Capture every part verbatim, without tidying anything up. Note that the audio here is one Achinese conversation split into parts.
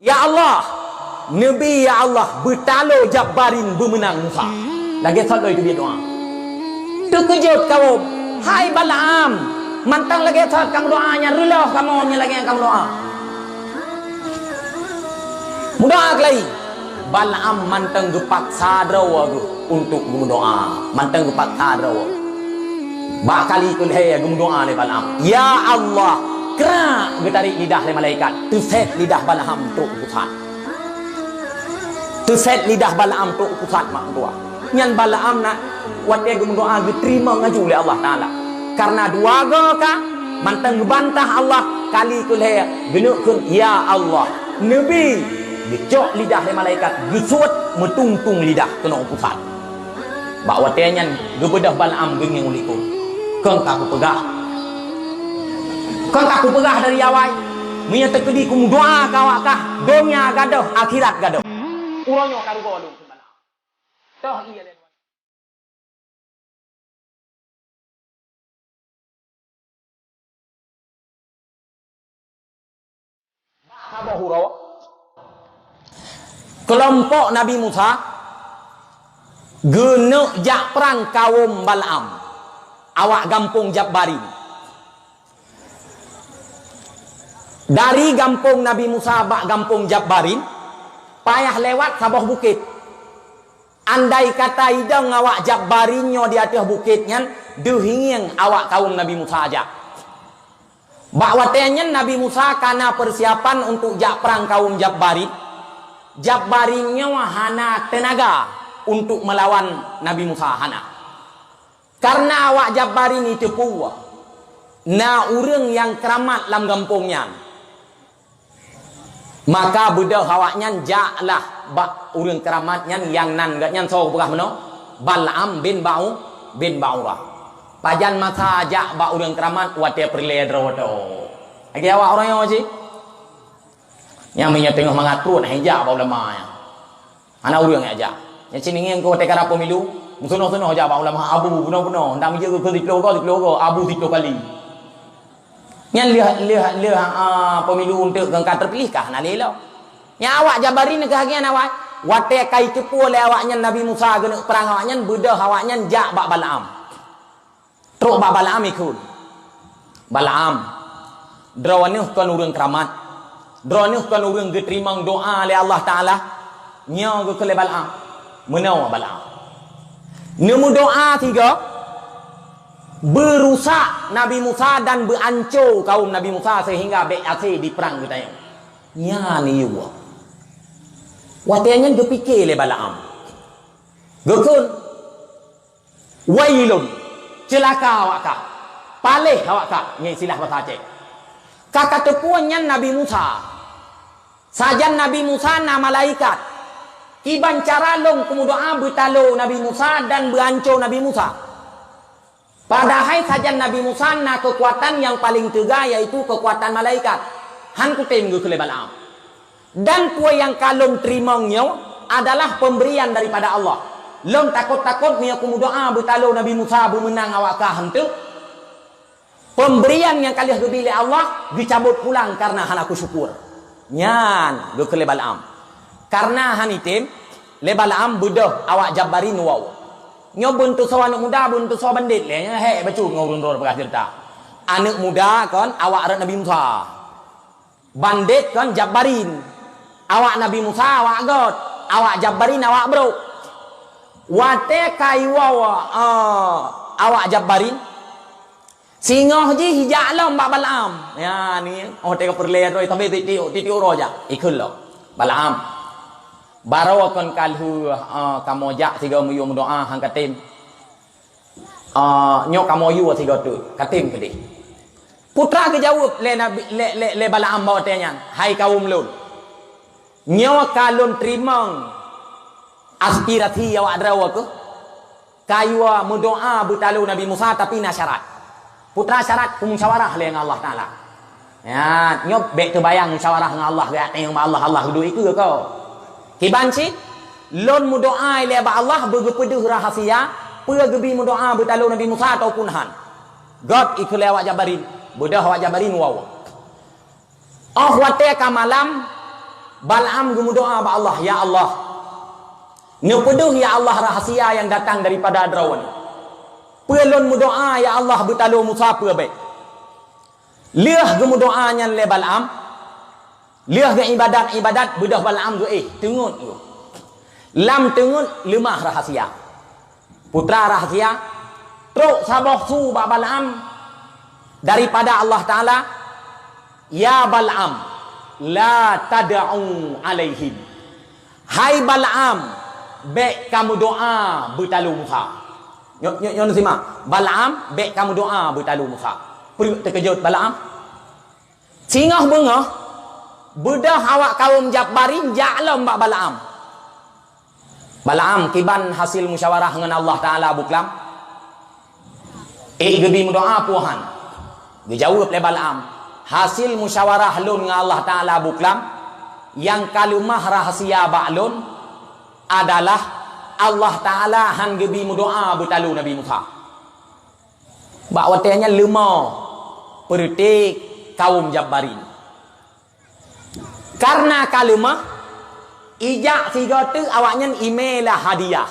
"Ya Allah, neubi, ya Allah, beutalo Jabbarin beumeunang Musa." Lagée thot lôn teubiet doá. Teukeujot kawöm, "Hai Balaam, mantong lagée thot kamoe doá nyan, reuloh kamoe nyan lagée nyang kamoe doá." Meudoá keulai, Balaam mantong geupaksa droe geuh untuk geumeudoá, mantong geupaksa droe. Bak kali keulhée geumeudoá lé Balaam, "Ya Allah!" Krak geutarek lidah lé malaikat, teusét lidah Balaam trok u pusat. Teusét lidah Balaam trok u pusat mak meudoá. Nyan Balaam na watée geumeudoá geuteurimong laju lé Allah Taala. Kareuna dua goe ka mantong geubantah Allah, kali keulhée geuneuk kheun, "Ya Allah, neubi!" Geucok lidah lé malaikat, geusuet meutung-tung lidah keunoe u pusat. Bak watée nyan geubeudôh Balaam geungieng u likot. Kon ka kupeugah, kon ka kupeugah dari awai, meunyoe teukeudi kumeudoá keu awak kah, donya gadôh, akhirat gadôh. Uroe nyoe ka rugoe lôn kheun Balaam. Toh ié lé Saboh uroe, keulompok Nabi Musa geuneuk jak prang kawöm Balaam, awak gampông Jabbarin. Dari gampông Nabi Musa bak gampông Jabbarin, payah lewat saboh bukét. Andai kata idong awak Jabbarin nyoe di ateueh bukét nyan, deuh ingieng awak kawöm Nabi Musa jak. Bak watée nyan Nabi Musa ka na peusiapan untuk jak prang kawöm Jabbarin. Jabbarin nyoe hana teunaga untuk meulawan Nabi Musa, hana. Kareuna awak Jabbarin jiteupeue na ureuëng nyang keuramat lam gampông nyan. Maka beudôh awaknyan jaklah bak ureuëng keuramat nyan nyang nan geuh nyan soe geupeugah meunoe, Balaam bin Ba'u-, bin Ba'urah. Pajan masa jak bak ureuëng keuramat watée peureulée droe tok. Lagée awak ureuëng nyoe cit. Nyang meunyoe teungoh mangat pruet hai jak bak ulama nyan. Hana ureuëng jak. Nyan cit ngieng keu watée ka na pemilu, meusunoh-sunoh jak bak ulama, abu bunoe-bunoe, ndak meujeuet keu siploh goe, siploh goe, abu siploh kali. Nyan lheueh, lheueh, lheueh, a, pemilu untuk ka teupiléh kah hana lé lom. Nyan awak Jabbarin keu lagée nyan awak. Watée ka jiteupeue lé awaknyan Nabi Musa geuneuk prang awaknyan, beudôh awaknyan jak bak Balaam. Trok bak Balaam ikheun, "Balaam, droeneuh kon ureuëng keuramat. Droeneuh kon ureuëng geuteurimong doá lé Allah Taala." Nyoe geukheun lé Balaam. Meunoe Balaam. Neumeudoá sigoe, beurusak Nabi Musa dan beuanco kawöm Nabi Musa seuhingga bék hase diprang geutanyoe. Nyan iyue. Watée nyan geupike lé Balaam. Geukheun, "Wailun, ceulaka awak kah! Paléh awak kah!" Nyan istilah basa Aceh. Ka kateupeue nyan Nabi Musa. Sajan Nabi Musa na malaikat. Kiban cara lôn kumeudoá beutalo Nabi Musa dan beuanco Nabi Musa. Padahai sajan Nabi Musa na keukuatan nyang paleng teuga, yaitu keukuatan malaikat. Han kutem geukheun lé Balaam. Dan peue nyang ka lôn teurimong nyoe adalah peumberian daripada Allah. Lôn takot-takot meunyoe kumeudoá beutalo Nabi Musa beumeunang awak kah heunteu. Peumberian nyang ka lheueh geubi lé Allah geucabot pulang kareuna hana kusyukur. Nyan geukheun lé Balaam. Kareuna han item, lé Balaam beudôh awak Jabbarin woe. Nyoe beuneusoe aneuëk muda, beuneusoe bandét lé, nyan hék bacut ngon ureuëng droe peugah ceurita. Aneuëk muda kon awak rot Nabi Musa. Bandét kon Jabbarin. Awak Nabi Musa awak göt, awak Jabbarin awak brok. Watée ka iwoe, eh, awak Jabbarin, singoh jih ijak lom bak Balaam. Ya, ni, oh, teuka peureulée droe, tapi tiek-tiek, tiek-tiek uroe jak. Ikheun lom. Balaam, baroe kon ka lheueh, eh, kamoe jak sigoe meuyue meudoá han katem. Ah, nyoe kamoe yue sigoe teuk, katem keudeh. Putra geujaweueb lé Nabi, lé, lé, lé Balaam bak watée nyan, "Hai kawöm lôn, nyoe ka lôn teurimong aspirasi awak droe keuh, kayue meudoá beutalo Nabi Musa, tapi na syarat. Putra, syarat kumusyawarah lé ngon Allah Taala." Ya, nyoe bék teubayang musyawarah ngon Allah, geuyak tanyong bak Allah, Allah geuduek ikeue ko. Kiban cit, lôn meudoá ilée bak Allah beugeupeudeuh rahasia, peue geubi meudoá beutalo Nabi Musa ataupun han. Göt ikheun lé awak Jabbarin, beudôh awak Jabbarin woe. Óh watée ka malam, Balaam geumeudoá bak Allah, "Ya Allah, neupeudeuh ya Allah rahasia nyang datang daripada Droe nyoe. Peue lôn meudoá ya Allah beutalo Musa peue bék?" Lheueh geumeudoá nyan lé Balaam, lheueh geuibadat-ibadat beudôh Balaam geuéh, teungeut geuh. Lam teungeut leumah rahasia. Putra rahasia, trok saboh su bak Balaam daripada Allah Taala, "Ya Balaam, la tad'u alaihim." Hai Balaam, bék kamu doa beutalo Musa. Nyoe, nyoe, nyoe simak. Balaam, bék kamu doa beutalo Musa. Peue teukeujot Balaam? Singoh beungoh, beudôh awak kaum Jabbarin jak lom bak Balaam. "Balaam, kiban hasil musyawarah ngon Allah Taala buklam?" "Ék geubi meudoá peue han?" Geujaweueb lé Balaam, "Hasil musyawarah lôn ngon Allah Taala buklam, nyang ka leumah rahasia bak lôn adalah Allah Taala han geubi meudoá beutalo Nabi Musa." Bak watée nyan leumo peureuté kaum Jabbarin. Kareuna ka leumah, ijak sigoe teuk awaknyan imé lah hadiah.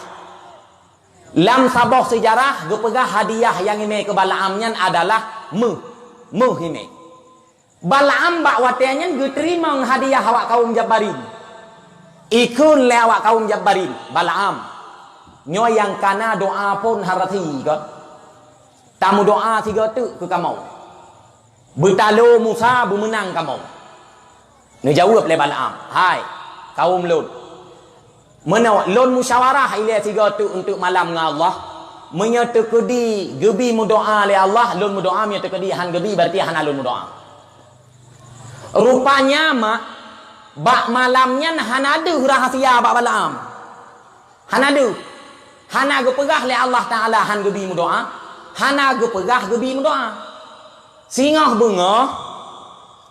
Lam saboh seujarah geupeugah hadiah nyang imé keu Balaam nyan adalah méuh, méuh imé. Balaam bak watée nyan geuteurimong hadiah awak kaum Jabbarin. Ikheun lé awak kaum Jabbarin, "Balaam, nyoe nyang kana doá phon harati kon. Tameudoá sigoe teuk keu kamoe. Beutalo Musa beumeunang kamoe." Neujaweueb lé Balaam, "Hai, kaum lôn, meunoe lôn musyawarah ilée sigoe teuk eunteuk malam ngon Allah. Meunyoe teukeudi geubi meudoá lé Allah, lôn meudoá, meunyoe teukeudi han geubi, beurati hana lôn meudoá." Rupanya mak, bak malam nyan hana deuh rahasia bak Balaam. Hana deuh. Hana geupeugah lé Allah Taala han geubi meudoá, hana geupeugah geubi meudoá. Singoh beungoh,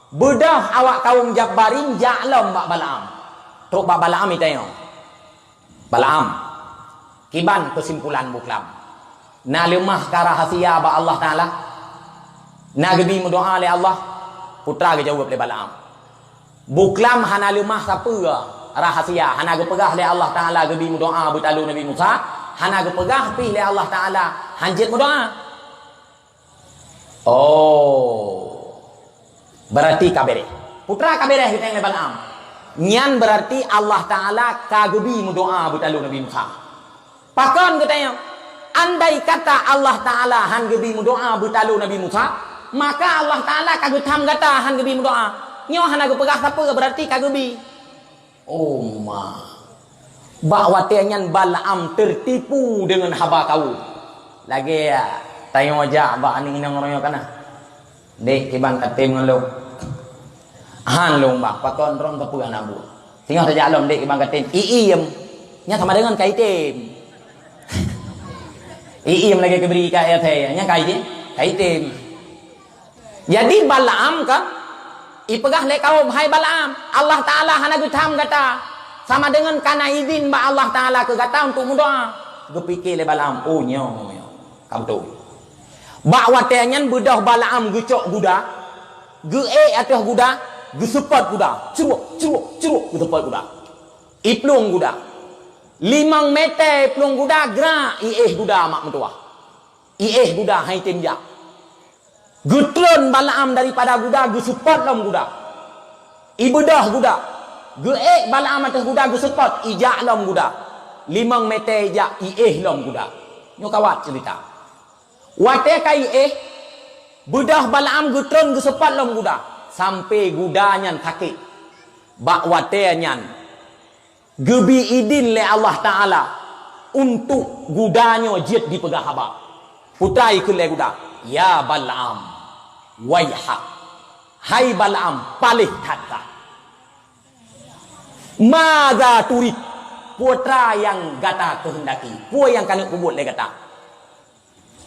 beudôh awak kaum Jabbarin jak lom bak Balaam. Trok bak Balaam itanyong, "Balaam, kiban keusimpulan buklam? Na leumah ka rahasia bak Allah Taala? Na geubi meudoá lé Allah?" Putra geujaweueb lé Balaam, "Buklam hana leumah sapeue rahasia, hana geupeugah lé Allah Taala geubi meudoá beutalo Nabi Musa, hana geupeugah pih lé Allah Taala han jeuet meudoá." "Oh, beurati ka béréh." Putra ka béréh geutanyong lé Balaam. "Nyan beurati Allah Taala ka geubi meudoá beutalo Nabi Musa." Pakon geutanyong? Andai kata Allah Taala han geubi meudoá beutalo Nabi Musa, maka Allah Taala ka geutham gata han geubi meudoá. Nyoe hana geupeugah sapeue, beurati ka geubi. Oh ma. Bak watée nyan Balaam teurtipu deungon haba kaum. Lagée tanyoe jak bak aneuk inong roh nyoe kana. "Dek, kiban ka tem ngon lôn?" "Han lôn, Bah, pakon droe ka peugah na buet." Singoh tajak lom, "Dek, kiban ka tem?" "Iem." Nyan sama deungon ka item. Iem lagée keubri ka até, nyan ka item. Ka item. Jadi Balaam kan ipeugah lé kaum, "Hai Balaam, Allah Taala hana geutham gata, sama deungon kana idin bak Allah Taala keu gata untuk meudoá." Geupike lé Balaam, "Oh, nyoe, nyoe. Ka beutôi." Bak watée nyan beudôh Balaam geucok guda, geuék ateueh guda, geuseupôt guda, curuek, curuek, curuek geuseupôt guda. Iplueng guda. Limong mete iplueng guda, grak iéh guda mak meutuwah. Iéh guda han item jak. Geutreun Balaam daripada guda, geuseupôt lom guda. Ibeudôh guda. Geuék Balaam ateueh guda, geuseupôt, ijak lom guda. Limong mete ijak, iéh lom guda. Nyoe kawat ceurita. Watée ka iéh, beudôh Balaam geutreun geuseupôt lom guda, sampoe guda nyan sakét. Bak watée nyan, geubi idin lé Allah Taala untuk guda nyoe jeuet jipeugah haba. Putra ikheun lé guda, "Ya Balaam, waihak! Hai Balaam, paléh that kah! Madza turid? Peue nyang gata keuheundaki? Peue nyang keuneuk peubuet lé gata?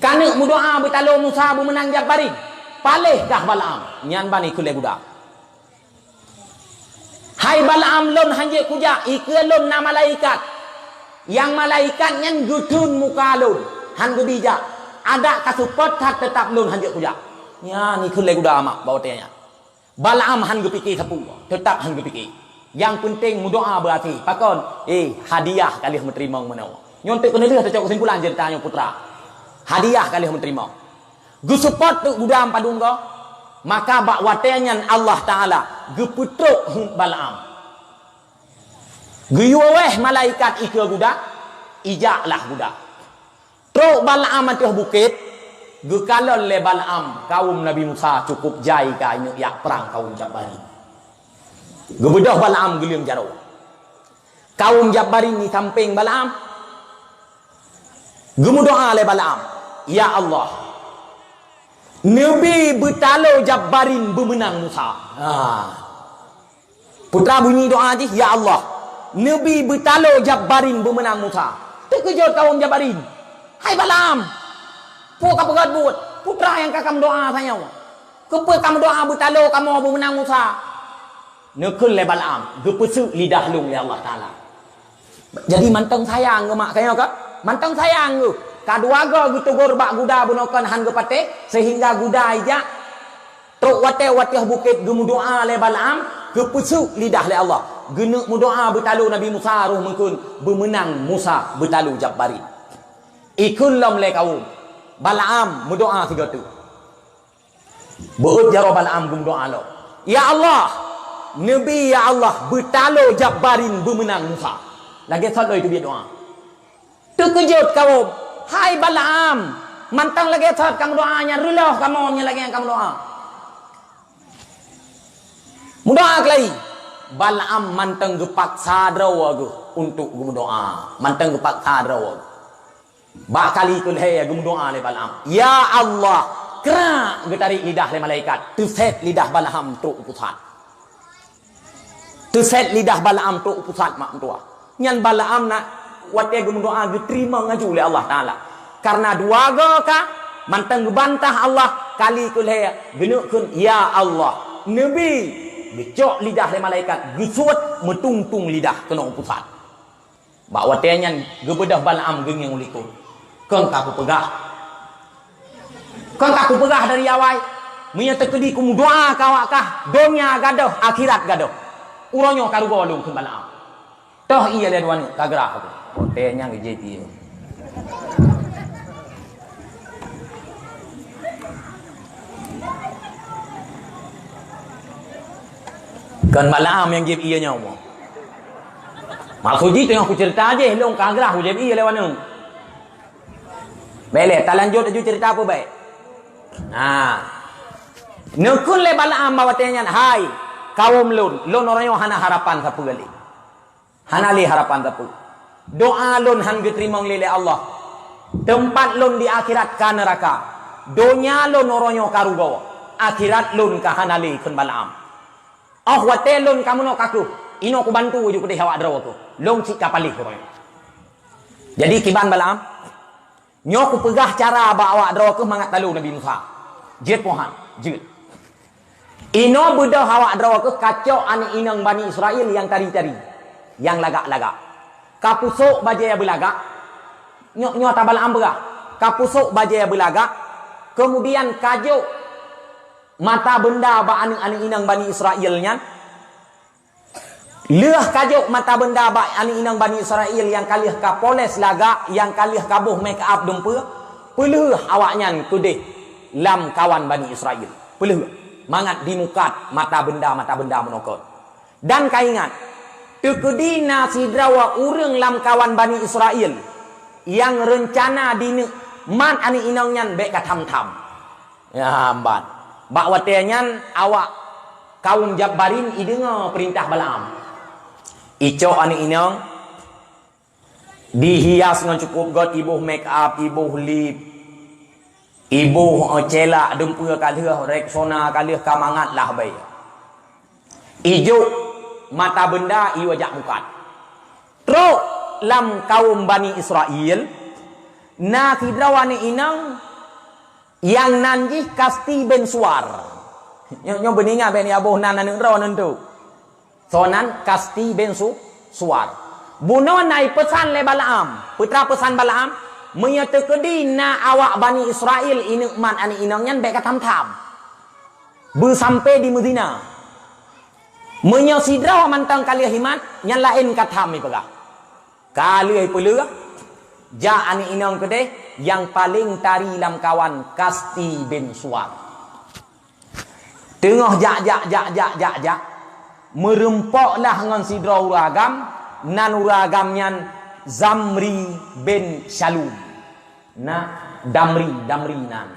Keuneuk meudoá beutalo Musa beumeunang Jabbarin? Paléh kah Balaam?" Nyan ban ikheun lé guda. "Hai Balaam, lôn han jeuet kujak, ikeu lôn na malaikat. Nyang malaikat nyan geutreun muka lôn, han geubi jak. Adak ka seupôt that, teutab lôn han jeuet kujak." Nyan ikheun lé guda mak bak watée nyan. Balaam han geupike sapeue, teutab han geupike. Nyang peunteng meudoa beuaté. Pakon? Eh, hadiah ka lheueh meuteurimong meunoe. Nyoe teuk keuneulheueh teucok keusimpulan ceurita nyoe, putra. Hadiah ka lheueh meuteurimong. Geuseupôt teuk guda padum goe, maka bak watée nyan Allah Taala geupeutrok heuet Balaam. Geuyue wéh malaikat ikeue guda, ijaklah guda. Trok Balaam ateueh bukét, geukalon lé Balaam kawöm Nabi Musa cukôp jai ka ineuk jak prang kawöm Jabbarin. Geubeudôh Balaam geuleueng jaroe. Kawöm Jabbarin di sampéng Balaam. Geumeudoa lé Balaam, "Ya Allah, neubi beutalo Jabbarin beumeunang Musa." Ha. Putra bunyi doa jih, "Ya Allah, neubi beutalo Jabbarin beumeunang Musa." Teukeujot kawöm Jabbarin, "Hai Balaam, peue ka peugét buet? Putra nyang ka kameudoa tanyoe. Keupeue kameudoa beutalo kamoe beumeunang Musa?" Neukheun lé Balaam, "Geupeuseuk lidah lôn lé Allah Taala." Jadi mantong sayang geuh mak kayong ka? Mantong sayang geuh. Kadua goe geuteugor bak guda bunoe kon hán geupatéh, sehingga guda ijak trok watée-watée bukét geumeudoa lé Balaam, geupeuseuk lidah lé Allah. Geuneuk meudoa beutalo Nabi Musa roh meukheun, beumeunang Musa beutalo Jabbarin. Ikheun lom lé kawöm, Balaam meudoa sigoe teuk. Beuet jaroe Balaam geumeudoa lom, "Ya Allah, neubi ya Allah beutalo Jabbarin beumeunang Musa." Lagée thot lom teubiet doa. Teukeujot kawöm, "Hai Balaam, mantong lagée thot kameudoa nyan, reuloh kamoe meunyoe lagée nyan kameudoa." Meudoa keulai, Balaam mantong geupaksa droe geuh untuk geumeudoa, mantong geupaksa droe geuh. Bak kali keulhée geumeudoa lé Balaam, "Ya Allah, krak geutarek lidah lé malaikat, teusét lidah Balaam trok u pusat." Teusét lidah Balaam trok u pusat mak meutuah. Nyan Balaam na watée geumeudoa geuteurimong laju lé Allah Taala. Kareuna dua goe ka mantong geubantah Allah, kali keulhée geuneuk kheun, "Ya Allah, neubi." Geucok lidah lé malaikat, geusuet meutung-tung lidah keunoe u pusat. Bak watée nyan geubeudôh Balaam geungieng u likot. "Kon ka kupeugah. Kon ka kupeugah dari awai, meunyoe teukeudi kumeudoa keu awak kah, donya gadôh, akhirat gadôh. Uroe nyoe ka rugoe lôn," kheun Balaam. Toh ié lé dua nyoe ka grah aku. Watée nyan geujép ié. Kon Balaam nyang jép ié nyoe. Maksud jih teungoh kuceurita jih, lôn ka grah kujép ié lé waneuk. Bék lé, talanjut laju ceurita peue bék. Nah. Neukheun lé Balaam bak watée nyan, "Hai kawöm lôn, lôn uroe nyoe hana harapan sapeue lé. Hana lé harapan sapeue. Doa lôn hán geuteurimong lé, lé Allah. Teumpat lôn di akhirat ka neuraka. Donya lôn uroe nyoe ka rugoe. Akhirat lôn ka hana lé," kheun Balaam. "Óh watée lôn ka meunoe ka kheueh, inoe kubantu ju keudeh awak droe kheueh. Lôn cit ka paléh uroe nyoe." Jadi kiban Balaam, "Nyoe kupeugah cara bak awak droe kheueh mangat talo Nabi Musa. Jeuet pohan, jeuet. Inoe beudôh awak droe kheueh kacok aneuëk inong Bani Israel nyang tari-tari, nyang lagak-lagak. Kapeusok bajée beulagak." Nyoe, nyoe ata Balaam peugah, "Kapeusok bajée beulagak, keumudian kajok mata beunda bak aneuëk-aneuëk inong Bani Israel nyan. Lheueh kajok mata beunda bak aneuëk inong Bani Israel nyang ka lheueh kapoles lagak, nyang ka lheueh kaboh make up dumpeue, peulheueh awaknyan keudeh lam kawan Bani Israel. Peulheueh, mangat dimukat mata beunda-mata beunda meunoe kon. Dan kaingat, teukeudi na sidroe ureuëng lam kawan Bani Israel nyang reuncana dineuk mat aneuëk inong nyan, bék katham-tham." Ya, hambat. Bak watée nyan awak kawöm Jabbarin ideungoe peurintah Balaam. Icok aneuëk inong, dihias ngon cukôp göt, iboh make up, iboh lip, iboh, eh, celak dumpeue ka lheueh, Rexona ka lheueh, ka mangat lah bée. Ijok mata beunda, iwajak mukat. Trok lam kawöm Bani Israel, na sidroe aneuëk inong nyang nan jih Kasti bin Suar. Nyoe, nyoe beuningat bék ni aboh nan aneuëk droe nuntu. Soe nan Kasti bin Su-, Suar. Bunoe na ipeusan lé Balaam. Peue teuma peusan Balaam, "Meunyoe teukeudi na awak Bani Israel ineuk mat aneuëk inong nyan, bék katham-tham. Beusampe di meuzina." Meunyoe sidroe mantong ka lheueh imat, nyan laén ka tham ipeugah. Ka lheueh ipeuleueh, jak aneuk inong keudeh, nyang paleng tari lam kawan Kasti bin Suwar. Teungoh jak, jak, jak, jak, jak, jak, meurumpok lah ngon sidroe ureueng agam, nan ureueng agam nyan Zamri bin Syalum. Na Damri, Damri nan.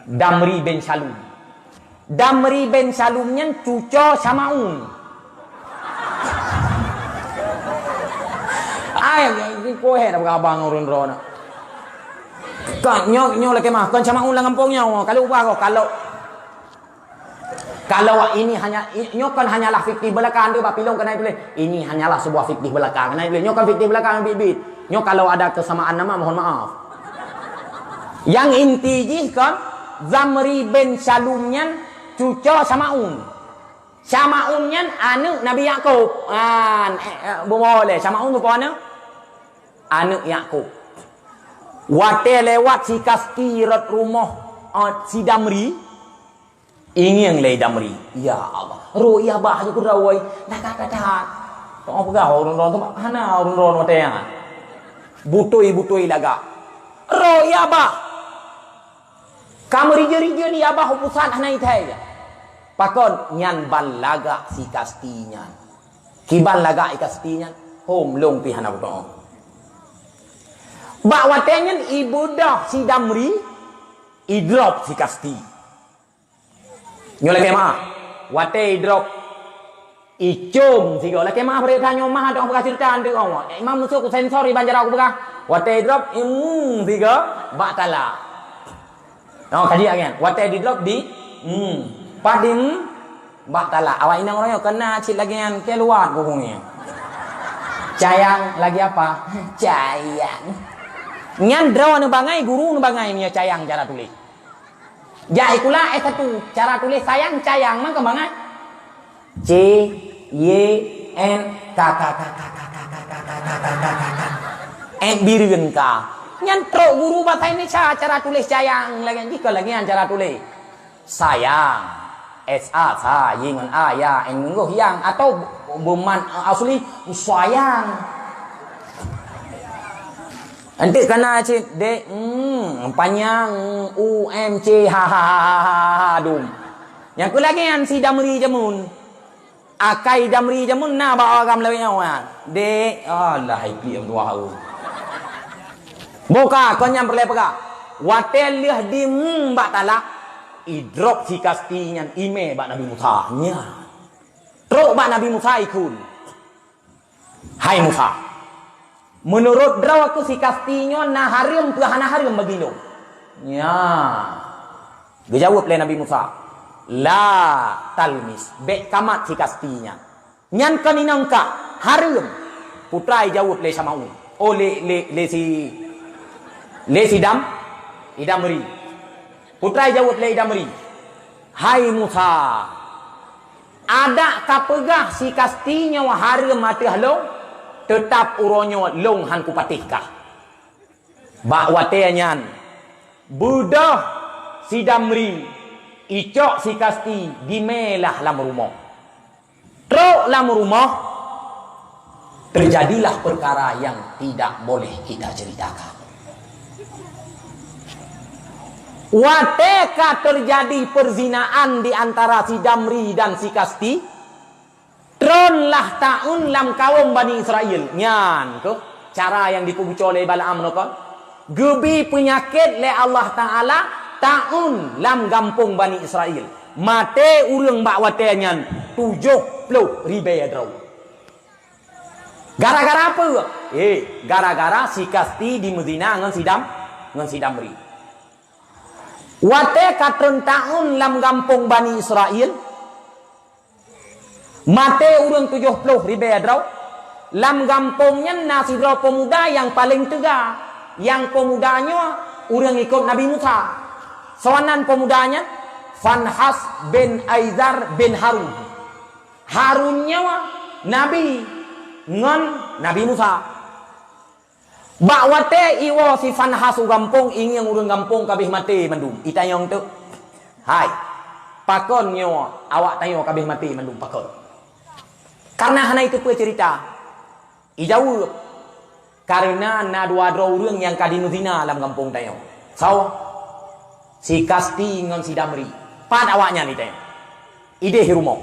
Damri bin Syalum. Damri bin Syalum nyan cuco Syamaun. Ai, ko he dah berabang ureueng droe na. Kan nyoe, nyoe lakée meu'ah, kon Syamaun lam gampông nyoe. Kalau ubah ko, kalau, kalau ini hanya, i-, nyoe kan hanyalah fiktif belaka, anda bak pilong keunan tuléh. Ini hanyalah sebuah fiktif belaka, keunan tuléh. Nyoe kan fiktif belaka bit-bit. Nyoe kalau ada kesamaan nama, mohon maaf. Nyang inti jih kan, Zamri bin Syalum nyan cuco Syamaun. Syamaun nyan aneuk Nabi Yakub. Kan, eh, eh, bumoe lé. Syamaun soe po aneuk? Aneuk Yakub. Watée lewat si Kasti rot rumoh, eh, si Damri, ingieng lé Damri. Ya Allah, roh ya bah ju keudawai. Dah, dah, dah, dah. Tong peugah ureueng droe tu, hana ureueng droe watée nyan. Butôi-butôi lagak. Roh ya bah. Ka meurije-rije li abah u pusat hana ithai. Pakon nyan ban lagak si Kasti nyan. Kiban lagak i Kasti nyan, hom lông pih hana beutôi. Bak watée nyan ibeudôh si Damri, idrop si Kasti. Nyoe lakée meu'ah, watée idrop, icôm sigoe. Lakée meu'ah, bri tanyoe mah dong peugah ceurita anteuk awak. Imam Yusuf kusensor di banjara kupeugah. Watée idrop, im sigoe bak tala. Oh, kaji agen. Watée didrop di, hmm, pat di, hmm, bak tala. Awak inong royok kena cit lagi nyan keluar bukunya. Cayang lagi apa? Cayang. Nyan droe neubangai, guru neubangai meunyoe cayang cara tuléh. Jak sikula S satu, cara tuléh sayang, cayang mah keumangat. C, Y, N, K, K, K. N bireuen ka. Nyan trok guru bahasa Indonesia cara tuléh cayang, lagée jih ka lagée nyan cara tuléh. Sayang. S A, sa, Y ngon A, ya, N ngon goh, yang. Atau beumat asli, sayang. Anteuk kana cit, dek, hmm, panyang, U M C, ha, ha, ha, dum. Nyang keu lagée nyan si Damri jameun. Akai Damri jameun na bak agam lawét nyoe, dek, alah, ipi dua hau. Boka, kon nyan peureulée peugah. Watée lheueh di, hmm, bak talak, idrop si Kasti nyan imé bak Nabi Musa. Nya. Trok bak Nabi Musa ikheun. Hai Musa, meunurot droe keuh si Kasti nyoe na hareuem peue hana hareuem bagi lôn? Nya. Geujaweueb lé Nabi Musa, "La talmis, bék kamat si Kasti nyan. Nyan kon inong kah, hareuem." Putra ijaweueb lé Syamaun. Oh, lé, lé, lé si, lé si Dam, Idamri. Putra ijaweueb lé Idamri, "Hai Musa, adak kapeugah si Kasti nyoe hareuem ateueh lôn, teutab uroe nyoe lôn han kupatéh kah." Bak watée nyan, beudôh si Damri, icok si Kasti, dimé lah lam rumoh. Trok lam rumoh, terjadilah perkara yang tidak boleh kita ceritakan. Watée ka terjadi perzinaan di antara si Damri dan si Kasti, tron lah taun lam kawöm Bani Israel. Nyan keuh cara nyang jipeubuco lé Balaam nyoe kon. Geubi peunyakét lé Allah Taala taun lam gampông Bani Israel. Maté ureuëng bak watée nyan tujoh ploh ribée droe. Gara-gara peue? Eh, gara-gara si Kasti jimeuzina ngon si Dam, ngon si Damri. Watée ka tron taun lam gampông Bani Israel, maté ureuëng tujoh ploh ribée droe. Lam gampông nyan na sidroe peumuda nyang paleng teuga. Nyang peumuda nyoe ureuëng ikot Nabi Musa. Soe nan peumuda nyan? Fanhas bin Aizar bin Harun. Harun nyoe nabi ngon Nabi Musa. Bak watée iwoe si Fanhas u gampông, ingieng ureuëng gampông ka abéh maté mandum. Itanyong teuk, "Hai, pakon nyoe awak tanyoe ka abéh maté mandum, pakon?" Karena hana iteupeue cerita. Ijaweueb, "Kareuna na dua droe ureuëng nyang ka jineuzina lam gampông tanyoe. Soe? Si Kasti ngon si Damri." Pat awaknyan itanyong? Ideh rumoh.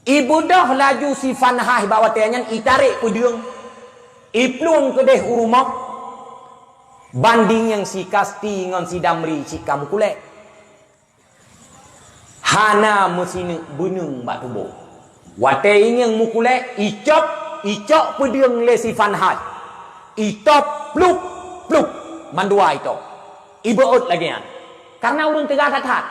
Ibeudôh laju si Fanhas bak watée nyan itarek peudeueng, iplueng keudeh u rumoh. Banding nyang si Kasti ngon si Damri cit ka meukulek. Hana meusineuk beuneueng bak tuboh. Watée ingieng meukulek, icop, icok peudeueng lé si Fanhas. Itop, plup, plup, mandua itop. Ibeuôt lagée nyan. Karena ureuëng teuga that-that.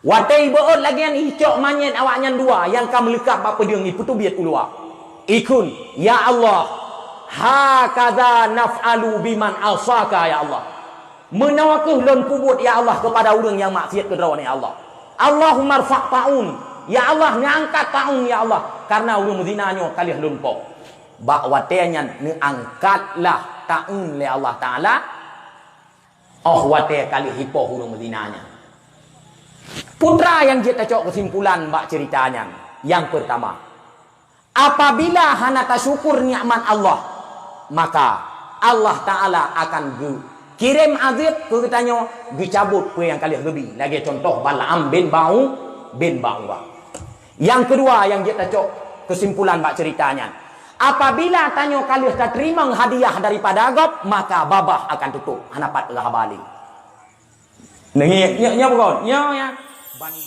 Watée ibeuôt lagée nyan, icok manyét awaknyan dua nyang ka meuleukab bak peudeueng ipeuteubiet u luwa. Ikheun, "Ya Allah, hakaza naf'alu biman asaka, ya Allah." Meunoe kheueh lôn peubuet, ya Allah, keupada ureuëng nyang maksiat keu Droeneuh, ya Allah. Allahumma rfa' ta'un, ya Allah, neuangkat ta'un, ya Allah, karena ureuëng meuzina nyoe ka lheueh lôn poh. Bak watée nyan neuangkatlah ta'un lé Allah Taala, óh watée ka lheueh ipoh ureuëng meuzina nyan. Peue teuma nyang jeuet tacok keusimpulan bak cerita nyan? Nyang peurtama, apabila hana tasyukur nikmat Allah, maka Allah Taala akan geukirém azeueb keu geutanyoe, geucabot peue nyang ka lheueh geubi, lagée cuntoh Balaam bin Bau-, bin Ba'ura. Nyang keudua nyang jeuet tacok keusimpulan bak cerita nyan, apabila tanyoe ka lheueh tateurimong hadiah daripada gob, maka babah akan tutôp, hana pat rhah bali. Nyoe, nyoe, nyoe bukan, nyoe ya. Bani